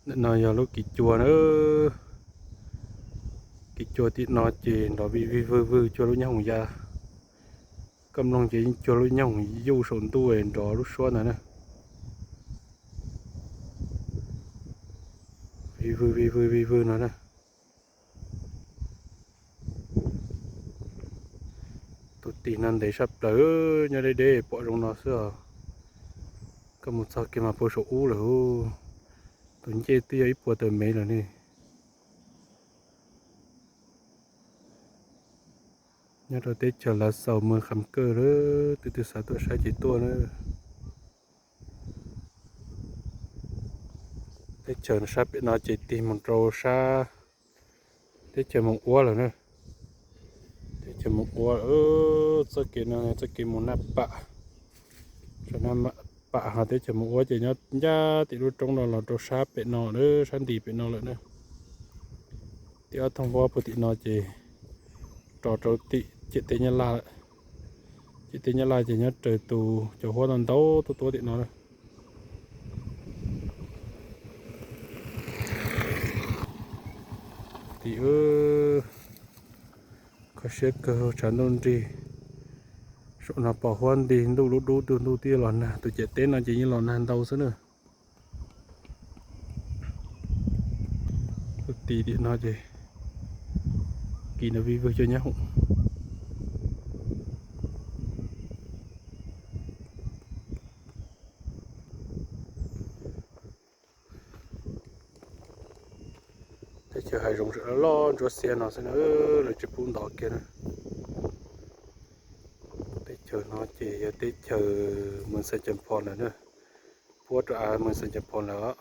Ntawm no yog lub kiv cua na. Kiv cua tim no ces nrov vij vwg vwg vwg cuag lub nyob hoom ya. Koj mloog ces yeej cuag lub nyob hoom yuj saum ntuj nrov lub suab ntawd na. Vij vwg vij vwg vij vwg no na. Tus tim no ntev saj plaws, nyob deb deb pom zoo no xwb os. Koj mus txog kiag mas puag saum ub lawm. Tus ncej twb yog ib puas tawm mev lawm ne. Nyob rau teb chaws Lav Xaus, moos Kham Kawj lawm, tus twg xav tuaj saib ces tuaj na. Teb chaws sab pem no ces tig mus rau sab teb chaws Moos Uab lawm na. Teb chaws Moos Uab, txoj kev no txoj kev mus Naj Pam. Naj Pam ho teb chaws Moos Uab ces nyob ncaj tim lub roob no los rau sab pem no lawm, sab nti pem no lawm na. Tim ob thooj huab puag tim no ces rov rau tim ciam teb Nyab Laj lawm. Ciam teb Nyab Laj ces nyob raws tus cov huab ntau ntau tuab tuab tim no na. Tim kho siab kawg, tshav ntuj nrig. Saum no pom huab nti, ntuj lub dub tug ntuj twb los nag, tus ciam teb no ces yeej los nag ntau xwb na. Tus tim tim no ces kiv no vij vwg cuag nyob hoom. Teb chaws hav zoov loj ntsuab xiab no xwb na, lawv tsis pub ntov kiag na. Teb chaws no ces yog teb chaws Moos Xais Cas Phos lawm na, puab rau av Moos Xais Cas Phos lawm.